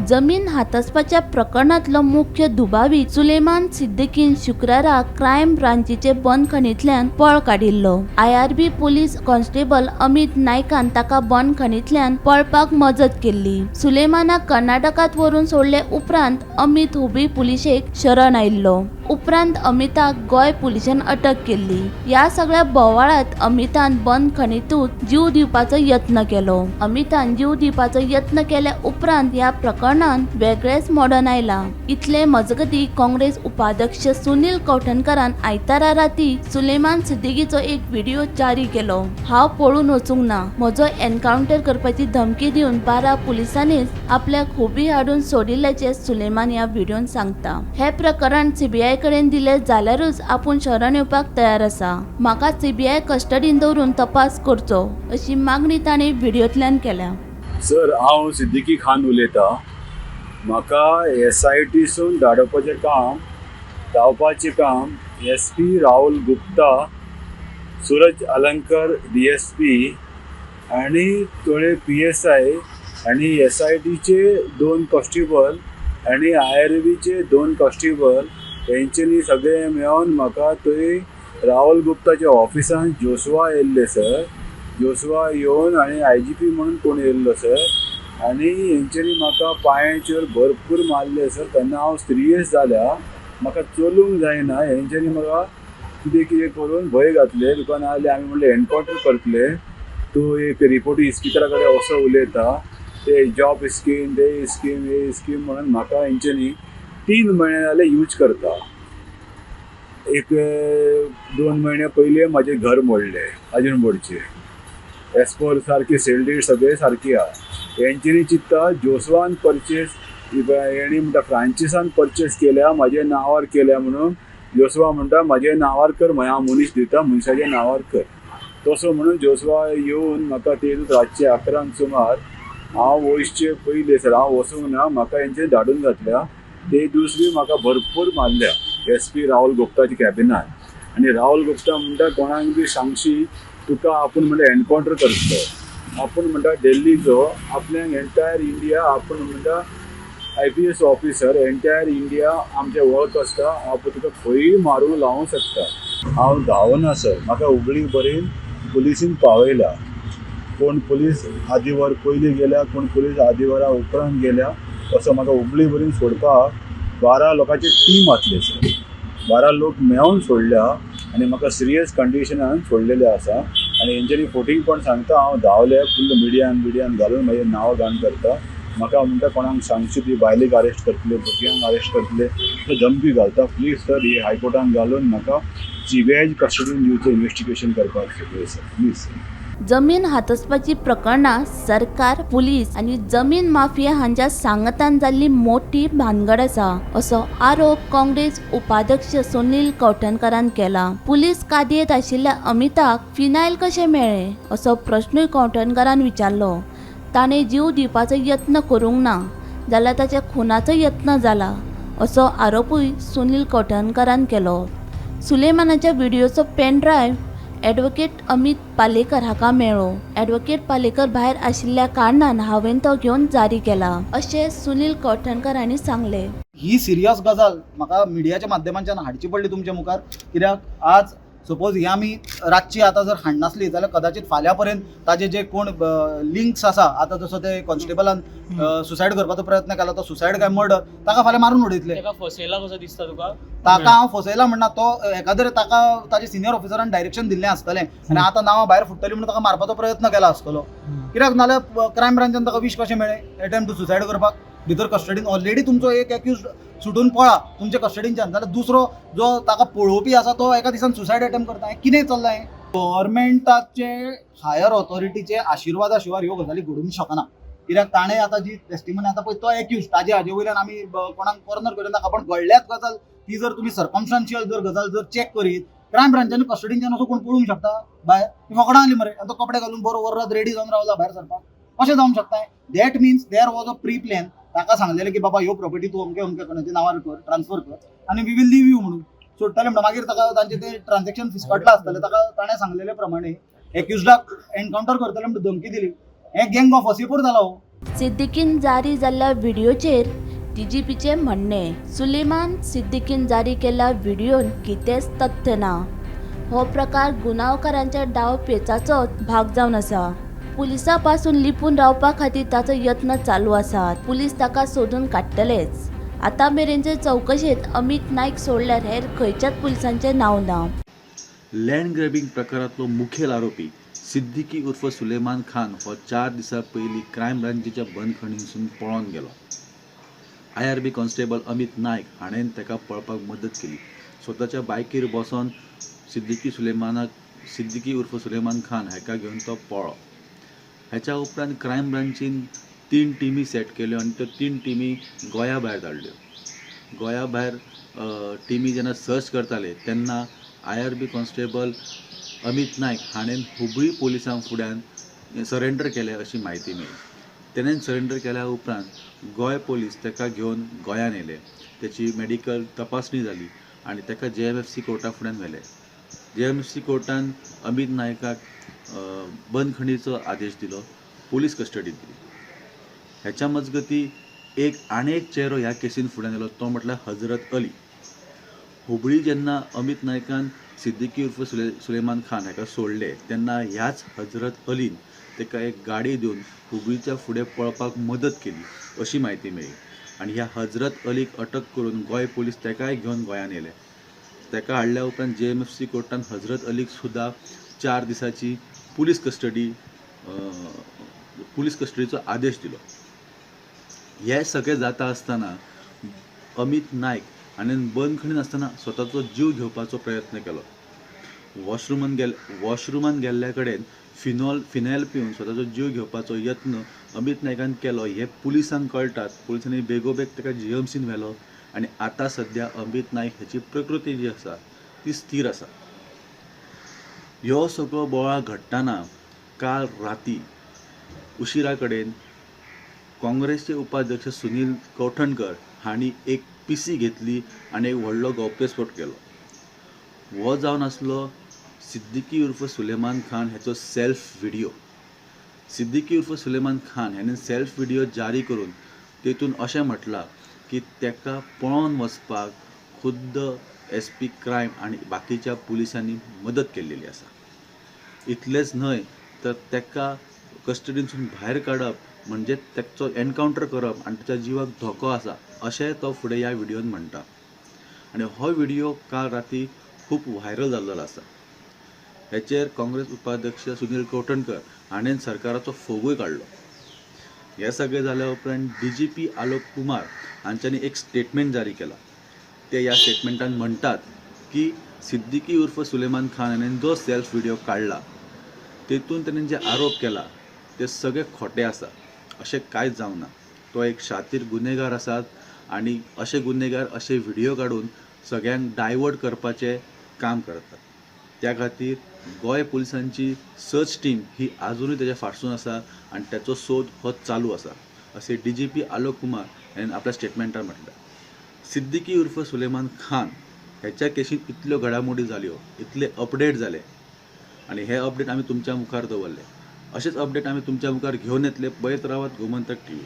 जमीन हातासपाच्या प्रकरणांतलो मुख्य दुबावीत सुलेमान सिद्दीकीन शुक्रारा क्रायम ब्रांचीचे बंदखणींतल्यान पळ काडिल्लो. आयआरबी पुलीस कॉन्स्टेबल अमित नायकान ताका बंदखणींतल्यान पळपाक मजत केल्ली. सुलेमानाक कर्नाटकांत व्हरून सोडले उपरांत अमित हुबळी पुलिशेक शरण आयिल्लो. उपरांत अमिताक गोंय पुलिशेन अटक केल्ली. ह्या सगळ्या बोवाळांत अमितान बंदखणींतूच जीव दिवपाचो यत्न केलो. अमितान जीव दिवपाचो यत्न केल्या उपरांत ह्या प्रकरणांत वेगळेंच मोडण आयलां. इतले मजगतीं काँग्रेस उपाध्यक्ष सुनील कवठणकरान आयतारा राती सुलेमान सिद्दीकीचो एक व्हिडिओ जारी केलो. हांव पळून वचूंक ना, म्हजो एनकावंटर करपाची धमकी दिवन 12 पुलिसांनीच आपल्याक हुबळी हाडून सोडिल्ल्याचें सुलेमान ह्या व्हिडियोन सांगता. हें प्रकरण सीबीआय कडेन दिलें जाल्यारूच आपूण शरण येवपाक तयार आसा. म्हाका सीबीआय कस्टडीन दवरून तपास करचो अशी मागणी तांणी व्हिडियोंतल्यान केल्या. सर, हांव सिद्दीकी खान उलयतां. म्हाका एसआयटीसून धाडपाचें काम, धांवपाचें काम SP Rahul Gupta, Suraj Alankar DSP आनी थोडे पीएसआय आनी एसआयटीचे दोन कॉन्स्टेबल आनी आयआरबीचे दोन कॉन्स्टेबल हेंच्यांनी सगळे मेळोन म्हाका थंय राहुल गुप्ताच्या ऑफिसान जोसवा येयल्ले सर. जोसवा येवन आनी आयजीपी म्हणून कोण येयल्लो सर, आनी हेंच्यांनी म्हाका पांयाचेर भरपूर मारले सर. तेन्ना हांव सिरियस जाल्या, म्हाका चलूंक जायना. हेंच्यांनी म्हाका कितें कितें करून भंय घातले. तुका नाजाल्यार आमी म्हणलें एनकावंटर करतले, तूं एक रिपोर्ट स्पिकरा कडेन असो उलयता, ते जॉब स्कीम, ते स्कीम, हे स्कीम म्हणून म्हाका हेंच्यांनी 3 म्हयने जाले यूज करता. एक 2 म्हयने पयलीं म्हजें घर मोडलें अजून मोडचें. एज पर सारकी सेल सगळें सारकी आहा. हेंच्यांनी चिंत्ता जोसवान परचेस, हेणी म्हणटा फ्रांसिसान परचेस केल्या, म्हज्या नांवार केल्या म्हणून. जोसवा म्हणटा म्हज्या नांवार कर, हांव मनीस दिता, मनशाच्या नांवार कर. तसो म्हणून जोसवा येवन म्हाका ते रातचे 11 सुमार हांव वचचे पयलीं सर, हांव वचूंक ना, म्हाका हेंच्यांनी धाडून घातल्या. ते दुसरी म्हाका भरपूर मारल्या एसपी राहुल गुप्ताच्या कॅबिनान. आनी राहुल गुप्ता म्हणटा कोणाक बी सांगशी तुका आपूण म्हणटा एनकावंटर करतलो, आपूण म्हणटा दिल्लीचो, आपल्याक एंटायर इंडिया, आपूण म्हणटा आयपीएस ऑफिसर, एंटायर इंडिया आमचे वळख आसता, आपूण तुका खंयूय मारूंक लावंक शकता. हांव धांवना सर, म्हाका हुबळी बरेन पुलिसीन पावयला. कोण पुलीस आदी वर पयलीं गेल्या, कोण पुलीस आदी वरा उपरांत गेल्या, असो म्हाका हुबळी बरेन सोडपाक 12 लोकांची टीम आसली सर. 12 लोक मेळोन सोडल्या आनी म्हाका सिरियस कंडिशनान सोडलेले आसा. आनी हेंच्यांनी फोटींग पण सांगता हांव धांवले फुल्ल मिडियान बिडियान घालून म्हजें नांव घाण करता. म्हाका म्हणटा कोणाक सांगची ती बायलेक अरेस्ट करतले, भुरग्यांक अरेस्ट करतले, तो धमकी घालता. प्लीज सर, हे हायकोर्टान घालून म्हाका सीबीआय कस्टडीन दिवचो इन्वेस्टिगेशन करपाक सगळें सर, प्लीज सर. जमीन हातासपाची प्रकरणां सरकार, पुलीस आनी जमीन माफिया हांच्या सांगातान जाल्ली मोठी भानगड आसा असो आरोप काँग्रेस उपाध्यक्ष सुनील कवठणकरान केला. पुलीस कादयेंत आशिल्ल्या अमिताक फिनायल कशें मेळ्ळें असो प्रश्नूय कवठणकरान विचारलो. ताणें जीव दिवपाचो यत्न करूंक ना जाल्यार ताच्या खुनाचो यत्न जाला असो आरोपूय सुनील कवठणकरान केलो. सुलेमानाच्या व्हिडियोचो pen drive advocate Amit Palekar हाका मेळ्ळो. ॲडव्होकेट पालेकर भायर आशिल्ल्या कारणान हांवें तो घेवन जारी केला अशें सुनील कवठणकर हांणी सांगलें. ही सिरियस गजाल म्हाका मिडियाच्या माध्यमांच्यान हाडची पडली तुमच्या मुखार, कित्याक आज सपोज ही आमी रातची आतां जर हाडनासली जाल्यार कदाचित फाल्यां पर्यंत ताजे जे कोण लिंक्स आसा, आतां जसो ते कॉन्स्टेबलान सुसायड करपाचो प्रयत्न केला, तो सुसायड काय मर्डर, ताका फाल्यां मारून उडयतले. ताका फसयला कसो दिसता तुका? ताका हांव फसयला म्हणना, तो एकादरे ताका ताजे सिनियर ऑफिसरान डायरेक्शन दिल्लें आसतलें आनी आतां नांवां भायर फुट्टली म्हणून ताका मारपाचो प्रयत्न केला आसतलो. कित्याक नाल्यार क्रायम ब्रांचान ताका विश कशें मेळ्ळें एटेम्प्ट टू सुसायड करपाक? भितर कस्टडीन ऑलरेडी तुमचो एक एक्यूज सुटून पळा तुमच्या कस्टडीनच्यान, जाल्यार दुसरो जो ताका पळोवपी आसा तो एका दिसान सुसायड एटेम्प्ट करता. हें कितें चल्लां? हें गव्हर्मेंटाचे हायर ऑथॉरिटीचे आशिर्वादा शिवाय ह्यो गजाली घडूंक शकना. कित्याक ताणें आतां जी टेस्टिमनी आतां पळय तो एक्यूज ताजे हाजे वयल्यान आमी कोणाक कॉर्नर करिना, पूण घडल्याच गजाल ती जर तुमी सर्कमस्टांशियल जर गजाल जर चॅक करीत, क्रायम ब्रांचान कस्टडीनच्यान असो कोण पळोवंक शकता भायर? ती फकडां आली मरे आनी तो कपडे घालून बरो वर्रात रेडी जावन रावला भायर सरपाक, कशें जावंक शकता? That means there was a pre plan. ताका सांगलेलें की बाबा ह्यो प्रॉपर्टी तूं अमके अमके कोणाच्या नांवार कर, ट्रान्सफर कर आनी we will leave you म्हणून सोडटले म्हणटा. मागीर ताका तांचे ते ट्रान्झॅक्शन फिसकटलां आसतलें. ताका ताणें सांगलेले प्रमाणे एक्युजडाक एनकावंटर करतले म्हणून धमकी दिली. हें गँग ऑफ वसेपूर जाला हो. सिद्दीकीन जारी जाल्ल्या व्हिडियोचेर डीजीपीचें म्हणणें, सुलेमान सिद्दीकीन जारी केल्ल्या व्हिडियोन कितेंच तथ्य ना. हो प्रकार गुन्यांवकारांच्या डावपेचाचो भाग जावन आसा. पुलिसां पासून लिपून रावपा खातीर ताचो यत्न चालू आसात. पुलीस ताका सोदून काडटलेच. आतां मेरेनचे चवकशेंत अमित नायक सोडल्यार हेर खंयच्याच पुलिसांचें नांव ना. लँड ग्रॅबिंग प्रकारांतलो मुखेल आरोपी सिद्दीकी उर्फ सुलेमान खान हो 4 दिसां पयलीं क्रायम ब्रांचीच्या बंदखणींतसून पळोवन गेलो. IRB constable Amit Naik हाणें ताका पळपाक मदत केली. स्वताच्या बायकीर बसोन सिद्दीकी उर्फ सुलेमान खान हाका घेवन तो पळ्ळो. हेच्या उपरांत क्रायम ब्रांचीन 3 टिमी सेट केल्यो आनी त्यो 3 टिमी गोंया भायर धाडल्यो. गोंया भायर टिमी जेन्ना सर्च करताले तेन्ना IRB constable Amit Naik हाणें हुबळी पोलिसां फुड्यान सरेंडर केलें अशी म्हायती मेळ्ळी. तेणें सरेंडर केल्या उपरांत गोंय पोलीस ताका घेवन गोंयान येयले. तेची मेडिकल तपासणी जाली आनी ताका JMFC कोर्टा फुड्यान व्हेले. JMFC कोर्टान अमित नायकाक बंदखणीचो आदेश दिलो, पोलीस कस्टडी दिली. हेच्या मजगती एक आनी एक चेरो ह्या केसीन फुड्यान येयलो, तो म्हटल्यार हजरत अली. हुबळी जेन्ना अमित नायकान सिद्दीकी उर्फ सुलेमान खान हाका सोडले तेन्ना ह्याच हजरत अलीन ताका एक गाडी दिवन हुबळीच्या फुडें पळपाक मदत केली अशी म्हायती मेळ्ळी. आनी ह्या हजरत अलीक अटक करून गोंय पोलीस ताकाय घेवन गोंयान येयले. ताका हाडल्या उपरांत JMFC कोर्टान हजरत अलीक सुद्दां 4 दिसांची पुलीस कस्टडीचो आदेश दिलो. हे सगळें जाता आसतना अमित नायक हाणें बंदखणींत आसतना स्वताचो जीव घेवपाचो प्रयत्न केलो. वॉशरुमान गेल्ल्या कडेन फिनायल पिवन स्वताचो जीव घेवपाचो यत्न अमित नायकान केलो हें पुलिसांक कळटात. पुलिसांनी बेगोबेग ताका GMCन व्हेलो आनी आतां सद्या अमित नायक हेची प्रकृती जी आसा ती स्थीर आसा. ह्यो सगळो बोवाळ घडटना काल राती उशिरा कडेन काँग्रेसचे उपाध्यक्ष सुनील कवठणकर हांणी एक PC घेतली आनी एक व्हडलो गौप्यस्फोट केलो. हो जावन आसलो सिद्दीकी उर्फ सुलेमान खान हेचो सेल्फ व्हिडियो. सिद्दीकी उर्फ सुलेमान खान हाणें सेल्फ व्हिडियो जारी करून तेतून अशें म्हटलां की ताका पळोवन वचपाक खुद्द SP crime आनी बाकीच्या पुलिसांनी मदत केल्लेली आसा. इतलेंच न्हय तर ताका कस्टडींतसून भायर काडप म्हणजे ताचो एनकावंटर करप आनी ताच्या जिवाक धोको आसा अशें तो फुडें ह्या व्हिडियोन म्हणटा. आनी हो व्हिडियो काल राती खूब व्हायरल जाल्लो आसा. हेचेर काँग्रेस उपाध्यक्ष सुनील कवठणकर हाणें सरकाराचो फोगूय काडलो. हें सगळें जाल्या उपरांत DGP Alok Kumar हांच्यांनी एक स्टेटमेंट जारी केला. ते ह्या स्टेटमेंटान म्हणटात की सिद्दीकी उर्फ सुलेमान खान हाणें जो सेल्फ व्हिडियो काडला तेतून तेणें जे आरोप केला ते सगळे खोटे आसा, अशें कांयच जावंक ना. तो एक शातीर गुन्हेगार आसात आनी अशे गुन्हेगार अशे व्हिडियो काडून सगळ्यांक डायवर्ट करपाचें काम करतात. त्या खातीर गोंय पुलिसांची सर्च टीम ही आजुनूय तेज्या फाटसून आसा आनी तेचो सोद हो चालू आसा अशें DGP Alok Kumar हाणें आपल्या स्टेटमेंटान म्हटलें. सिद्दीकी उर्फ सुलेमान खान हेच्या केशीन इतल्यो घडामोडी जाल्यो, इतले अपडेट जाले आनी हे अपडेट आमी तुमच्या मुखार दवरले. अशेच अपडेट आमी तुमच्या मुखार घेवन येतले. पळयत रावात गोमंतक TV.